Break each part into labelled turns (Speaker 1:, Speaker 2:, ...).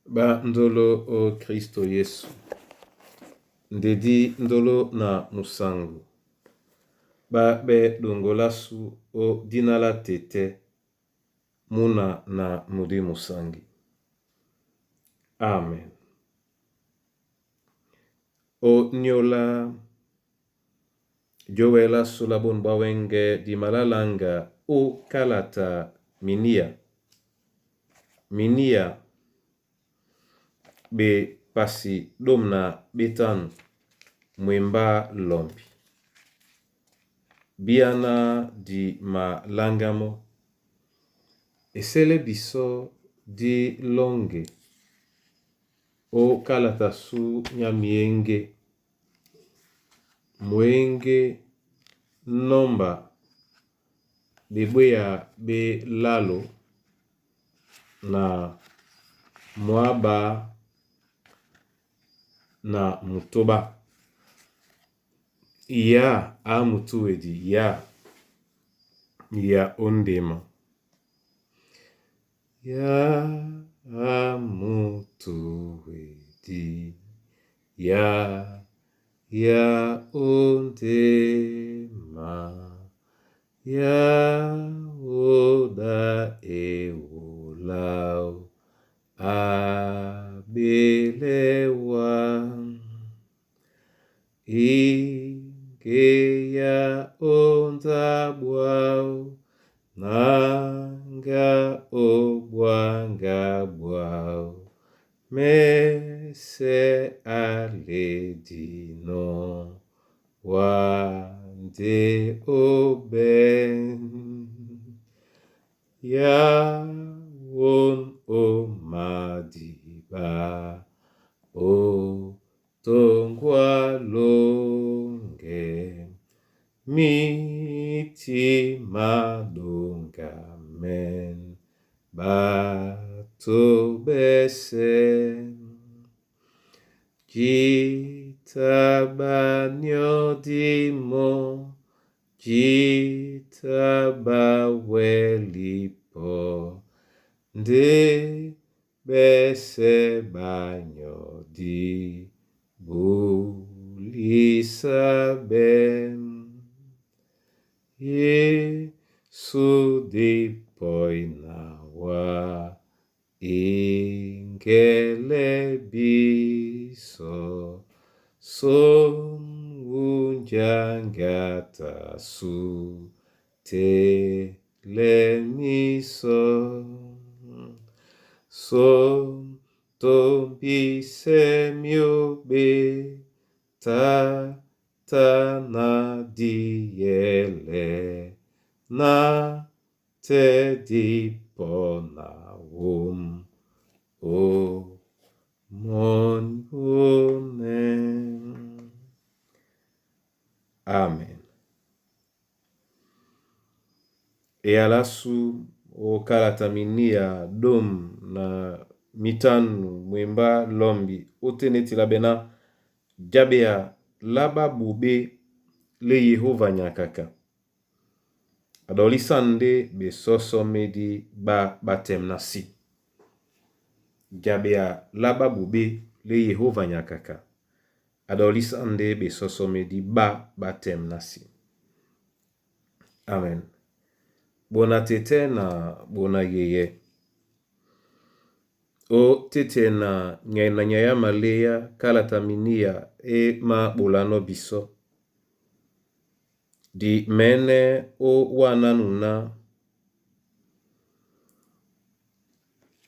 Speaker 1: Ba ndolo o Kristo Yesu, ndedi ndolo na musangu, ba be dongolasu o dina la Tete muna na mudi musangi. Amen. O nyola diowela sula bunu bwa wenge di malalanga o kalata miniya. Miniya be pasi dôme na betanu mwembá lɔmbi. Bíáná di malánga mɔ́. Esɛ́lɛ́ bisɔ́ dí lɔ́ŋgɛ ó kálata sú nyá myěŋgé. Mwěŋgé nɔ́mba bebwéya bé lalo na mwǎ ɓǎ na mutóɓá. Yǎ á mutúedi yǎ, ya ó ndema. Yǎ á mutuedi yǎ, ya ó ndema. Yǎ oda ewolao abelewa. Inge ya ondabwao nanga obwanga bwao mese aledino wande oben. Ya won omadiba o tongwa longe mitima donga men bato bese. Jita banyodimo jita bawelipo nde bese banyodi bulisabe. Yesu dipoinawa ingele biso sonwunjangata su telemiso. Son tobisemiobe ta ta na diele na te dipona wom o mon Amen. Eyalasu o kalata minia dom na mitanu mwemba lɔmbi oteneti la bena diabea la babobe le Yehova nyakaka. Adɔlisani ndé besɔ́sɔ́ médi ɓá batɛm na sí. Diabea lá ɓáɓobé lé Yehova nyakaka. Adɔlisani ndé besɔ́sɔ́ médi ɓá batɛm na sí. Amen. Bona tete na bona yeyɛ. O tete na nyai na nyai ya maleya kalata miniya e máɓolanɔ́ bisɔ́. Di mɛ̌nɛ́ ó wánánū ná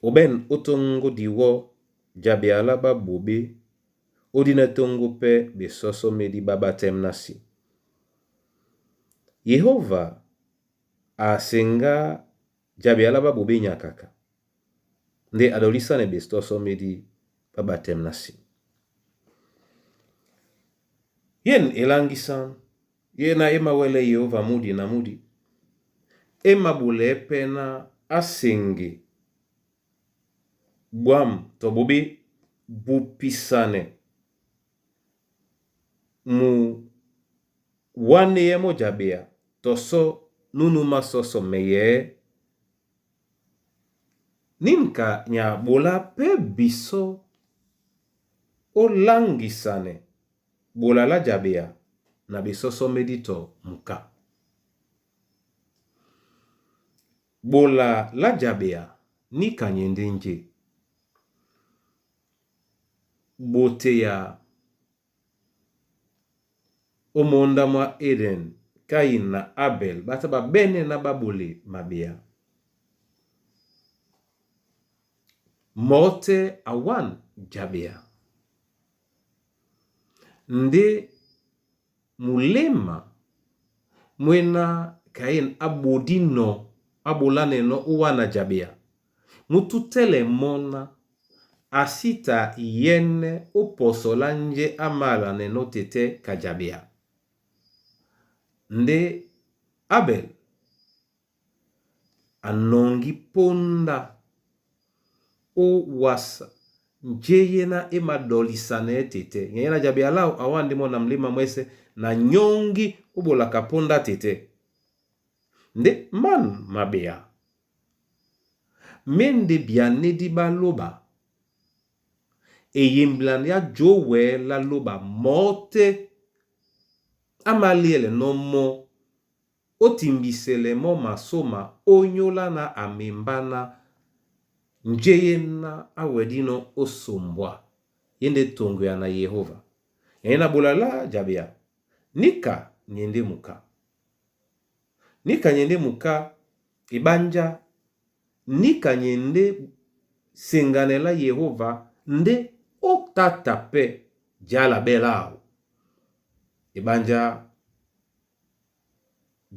Speaker 1: oɓɛ̂n ó tóŋgó diwɔ́ jabea lá ɓáɓobé ó dínɛ́ tóŋgó pɛ́ ɓesɔ́sɔ́ médi ɓá ɓátɛ́m ná sí. Yehova a seŋgá jabea lá ɓáɓobé nyakaka ndé a ɗɔlísánɛ ɓesɔ́sɔ́ médi ɓá ɓatɛ́m ná sí. Yén eláŋgísán ye na e mawɛ́lɛ́ Yehova múdi na múdi, é māɓolɛɛ́ pɛ́ ná á seŋge ɓwǎm̀ tɔ ɓoɓé bupisanɛ mu wáneyɛ́ mɔ́ jabea tɔ sɔ́ núnúmásɔ́sɔ mɛyɛɛ́. Ninka nya bola pɛ biso olangisanɛ bola la djabea na besɔsɔmedi tɔ muka. Bola la djabea nika nyɛ ndé njé? Boteya ó mǒndá mwá Eden, Kain na Abel ɓá tá ɓá ɓɛ́nɛ́ ná ɓá ɓole maɓeá. Mɔ́ tɛ́ a wân djabea. Ndé muléma mwéná Kain á ɓodínɔ á ɓolánɛnɔ́ ó wāna djabea, mú tútɛ́lɛ mɔ́ ná a sí ta yɛ́nɛ́ ó pɔsɔ lá njɛ́ á māalanɛnɔ́ tɛ́ ka djabea. Ndé Abel a nɔŋgí póndá ó wasa njé ná é madɔlisanɛɛ́ tɛ́. Nyɛnyɛ́ na djabea láō a wân ndé mɔ́ na muléma mwɛ́sɛ̄ na nyɔ́ŋgí ó ɓolaka póndá tɛ́. Ndé man maɓea mé ndé bianédí ɓá lóɓa eyemblani á jówɛɛ́ lá lóɓa mɔ́ tɛ́ á māliɛlɛnɔ́ mɔ́ ó timbisɛlɛ mɔ́ masóma ónyólá na a membá ná njé ná á wɛdínɔ́ ó sombwá ye ndé toŋgoya na Yehova. Nyɛnyɛ́ na ɓola lá djabea níka nyɛ ndé muká. Níka nyɛ ndé muká eɓánjá níka nyɛ ndé senganɛ lá Yehova ndé ó tátá pɛ́ djála ɓɛ́ láō. Eɓánjá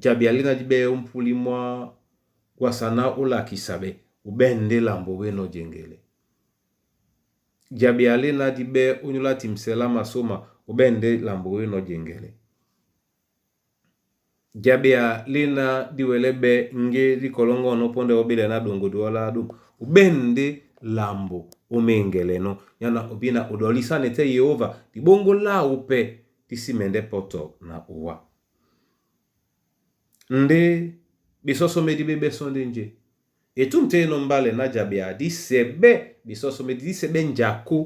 Speaker 1: djabea léná dí ɓɛ́ ó mpúlí mwá gwasa ná ó lakisa ɓɛ́ oɓɛ̂ ndé lambo wéná ó jɛŋgɛlɛ. Djabea léná dí ɓɛ́ ónyólá timbisɛ lá masóma oɓɛ̂ ndé lambo wéná ó jɛŋgɛlɛ. Djabea léná dí wɛlɛ́ ɓɛ́ ŋgé dí kɔlɔ́ŋgɔ́nɔ́ pɔ́ndɛ óɓélɛná ɗoŋgo dewá lá ɗôma oɓɛ̂ ndé lambo ó méŋgɛlɛnɔ́ nyáná obína odɔlisánɛ tɛ́ Yehova diɓóŋgó láō pɛ́ dí sí mɛndɛ́ pɔ́ tɔ na owá. Ndé ɓesɔ́sɔ́medi ɓé ɓɛ́sɔ́ ndé njé? Etûm tɛ́ enɔ́ mbálɛ ná djabea dí sɛɓɛ́ ɓesɔ́sɔ́medi dí sɛɓɛ́ njakó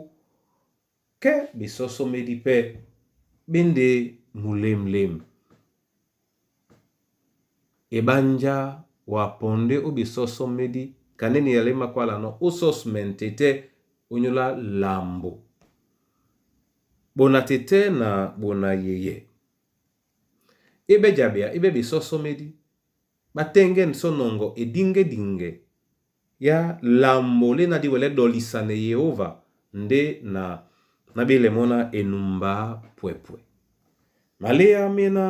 Speaker 1: kɛ́ ɓesɔ́sɔ́medi pɛ́ ɓé ndé mulemlem. Eɓánjá wa pɔndɛ́ ó ɓesɔ́sɔ́medi kanɛ́ ni yala é mākwálanɔ́ ó sɔ́smɛn tɛ́ ónyólá lambo. Ɓona tɛ́ na ɓona yeyɛ. É ɓɛ́ djabea é ɓɛ́ ɓesɔ́sɔ́medi ɓá tɛ́ŋgɛ́nɛ sɔ́ nɔŋgɔ edíŋgɛ́diŋgɛ yá lambo léná dí wɛlɛ́ ɗɔlisanɛ Yehova ndé na ná ɓélɛ mɔ́ ná enumba á pwɛpwɛ. Maléá méná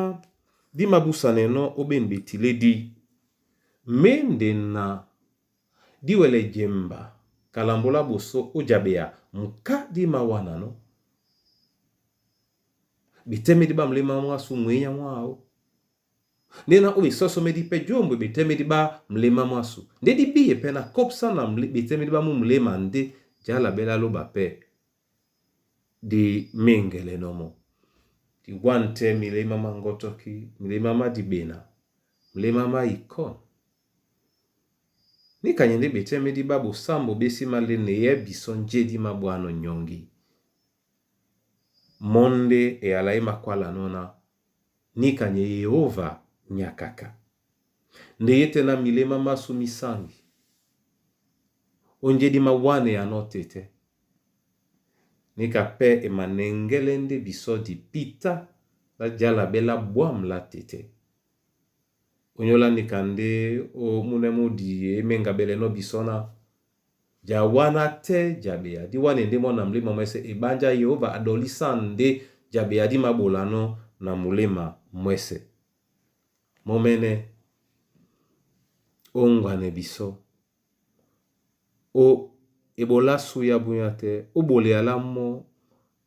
Speaker 1: dí mābúsanɛnɔ́ ó ɓên ɓetilédi mé nde na dí wɛlɛ jemba ka lambo lá ɓosó ó djabea muká dí māwánanɔ́. Ɓetɛ́medi ɓá muléma mwásū mwěnyá mwáō. Ndé ná ó ɓesɔ́sɔ́medi pɛ́ jômbwe ɓetɛ́medi ɓá muléma mwásū. Ndé dí bíye pɛ́ na kɔ́psá na ɓetɛ́medi ɓá mú muléma ndé djála ɓɛ́ lá lóɓa pɛ́ dí méŋgɛlɛnɔ́ mɔ́. Di wân tɛ́ milémá má ŋgɔ́tɔ́kí, milémá má diɓena, milémá má ikɔ́n. Níka nyɛ ndé ɓetɛ́medi ɓá ɓosámbo ɓé sí māléneyɛ́ bisɔ́ njé dí māɓwánɔ́ nyɔ́ŋgí. Mɔ́ ndé eyala é mākwálanɔ́ ná níka nyɛ Yehova nyakaka. Ndé ye tɛ́ ná milémá másū mí sáŋgi ó njé dí mawáneyanɔ́ tɛ́. Níka pɛ́ e manɛŋgɛ́lɛ́ ndé bisɔ́ dipítá lá djála ɓɛ́ lá ɓwǎm̀ lá tɛ́. Ónyólá níka ndé ó múnɛ múdi e méŋgaɓɛlɛnɔ́ bisɔ́ ná dja wáná tɛ́ djabea dí wánɛ ndé mɔ́ na muléma mwɛ́sɛ̄ eɓánjá Yehova a ɗɔlísá ndé djabea dí māɓolanɔ́ na muléma mwɛ́sɛ̄. Mɔ́ mɛ́nɛ́ ó ŋgwanɛ bisɔ́, ó eɓolá sú yá búnyá tɛ́, ó ɓoleya lá mɔ́,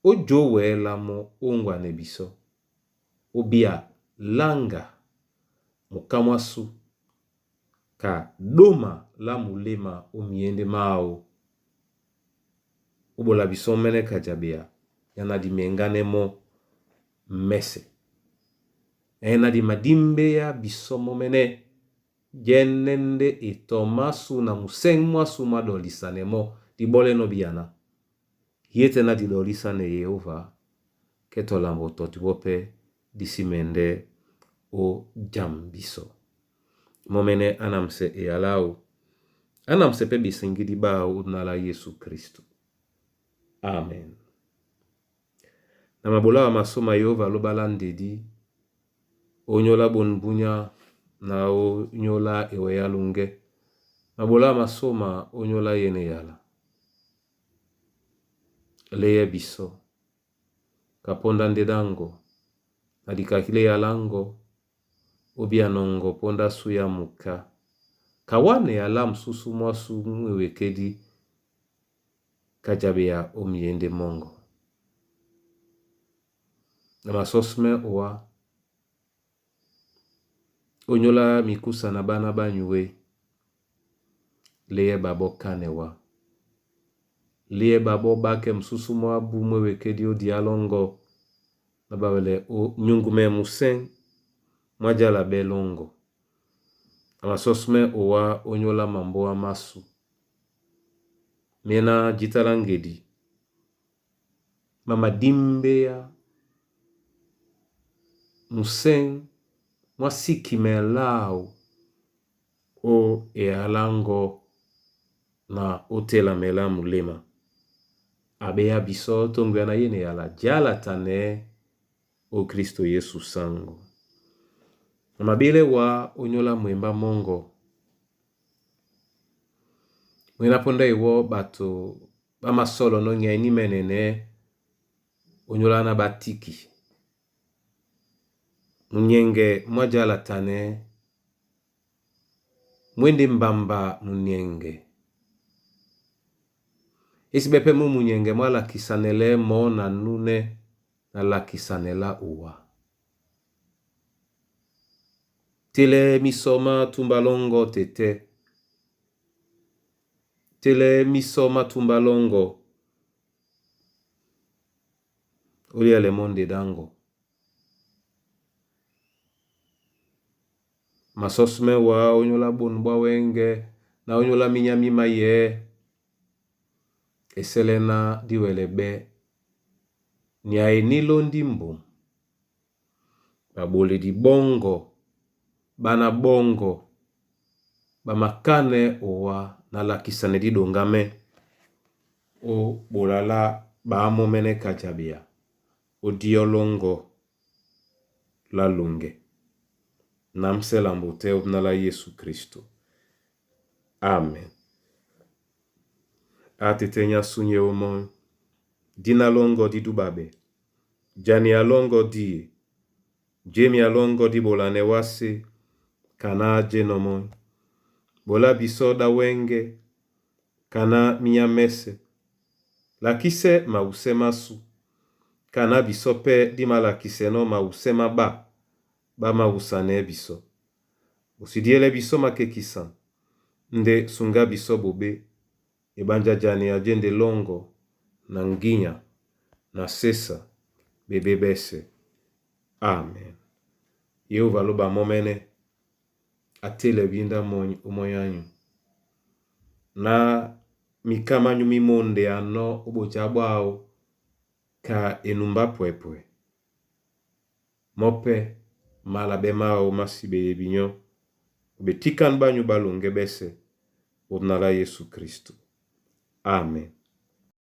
Speaker 1: ó jówɛɛ́ lá mɔ́ ó ŋgwanɛ bisɔ́. Ó bíya lánga muká mwásū ka ɗóma lá muléma ó myěndé máō. Ó ɓola bisɔ́ mɛ́nɛ́ ka djabea nyá ná di meŋgánɛ́ mɔ́ mɛ́sɛ̄. Nyɛnyɛ́ ná di madímbéyá bisɔ́ mɔ́ mɛ́nɛ́ Jɛ́nɛ́ ndé etɔ másu na musɛ́ŋ mwasu má dɔlisanɛ mɔ́ di ɓɔ́lɛ́nɔ̄ bíya ná. Yé tɛ́ ná di dɔlísánɛ Yehova kɛ tɔ lambo tɔti wɔ́ pɛ́ dí sí mɛndɛ́ ó jâm bisɔ. Mɔ́ mɛ́nɛ́ á namsɛ eyalá áō, á namsɛ pɛ́ ɓesiŋgídi ɓáō ó dina lá Yésu Kristo. Amen. Na mabolá wa masóma Yehova lóba lá ndedí, ó nyóla ɓon búnyá na ó nyóla ewɛyá lungɛ́. Mabolá wa masóma ó nyóla yɛ́nɛ́ eyala. Léyɛ́ bisɔ́, ka póndá ndé ɗáŋgɔ, na dikaki lé eyaláŋgɔ, ó bíya nɔŋgɔ póndá sú yá muká. Ka wánɛ yalá musúsú mwásù mú ewekédí, ka jaɓeya ó myěndé mɔ́ŋgɔ. Na masɔ́símɛ́ owá, ó nyóla mikúsa na ɓána ɓá nyué, léyɛ́ ɓaɓɔ́ kánɛ wá. Léyɛ́ ɓaɓɔ́ ɓákɛ musúsú mwábú mú ewekédí ó diá lɔ́ŋgɔ́, na ɓawɛlɛ ó nyuŋgumɛ musɛ̂ŋ mwá jála ɓɛ́ lɔ́ŋgɔ. Na masɔ́símɛ́ owá ó nyóla mambóa másû. Mɛ́ ná jǐta lá ŋgedi, má madímbéá musɛ̂ŋ mwá síkimɛ láō ó eyaláŋgɔ na ó télamɛ lá muléma. Aɓeyá bisɔ́ toŋgo ya na yêne eyala jálatanɛɛ́ ó Kristo Yesu sáŋgɔ. Na maɓílɛ́ wá ó nyóla mwembá mɔ́ŋgɔ. Mwena póndá ewɔ́ ɓato ɓá masɔ́lɔnɔ́ nyay ní mɛ́nɛnɛ́ ó nyóla ná ɓá tíki. Munyɛŋgɛ mwá jálatanɛɛ́, mú e ndé mbamba munyɛŋgɛ. É síɓɛ́ pɛ́ mú munyɛŋgɛ mwá lakisanɛlɛ́ mɔɔ́ na núnɛ́ na lakisanɛ lá owá. Telɛ́ mísɔ má túmbá lɔ́ŋgɔ́ tɛ́ tɛ́. Telɛ́ mísɔ má túmbá lɔ́ŋgɔ́ ó lyɛ́lɛ mɔ́ ndé ɗáŋgɔ. Masɔ́símɛ́ wá ó nyóla ɓon ɓwá wɛ́ŋgɛ̄ na ó nyóla mínyá mí mayɛ̌, e sɛ́lɛ́ ná dí wɛlɛ ɓɛ́, nyay ní lóndí mbom. Ɓaɓoledi ɓɔ́ŋgɔ ɓá ná ɓɔ́ŋgɔ ɓá makánɛ́ owá na lakisanɛ díɗoŋgámɛ́ ó ɓola lá ɓǎmɔ́mɛ́nɛ́ ka jaɓea ó díɔ́ lɔ́ŋgɔ́ lá loŋgɛ. Námsɛ lambo tɛ́ ó dina lá Yésu Kristo. Amen. Á tɛ́tɛ́ nyá súnyɛ ómɔ́ny, díná lɔ́ŋgɔ́ dí dúɓaɓɛ, jania lɔ́ŋgɔ́ díe, jémia lɔ́ŋgɔ́ dí ɓolanɛ wásē, kaná jénɔ̄ mɔ́ny. Ɓolá bisɔ́ ɗá wɛ́ŋgɛ̄, kaná mínyá mɛ́sɛ̄. Lakísɛ́ mawusɛ́ másû, kaná bisɔ́ pɛ́ dí malakisɛnɔ́ mawusɛ́ má ɓá ɓá máwusanɛɛ́ bisɔ́. Osídíɛ́lɛ́ bisɔ́ makekisan, ndé suŋgá bisɔ́ ɓoɓé, eɓánjá jania jé ndé lɔ́ŋgɔ na ŋgínya na sésa ɓebé ɓɛ́sɛ̄. Amen. Yehova lóba mɔ́mɛ́nɛ́, á télɛ wíndá mɔ́ny ómɔ́ny ányu. Na miká mányu mí móndeanɔ́ ó ɓoja ɓwáō ka enumbá pwɛpwɛ. Mɔ́ pɛ́ málabɛ́ máō má sí ɓeye binyɔ́, ó ɓetíkán ɓányu ɓá loŋgɛ́ ɓɛ́sɛ̄, ó dina lá Yésu Kristo. Amen.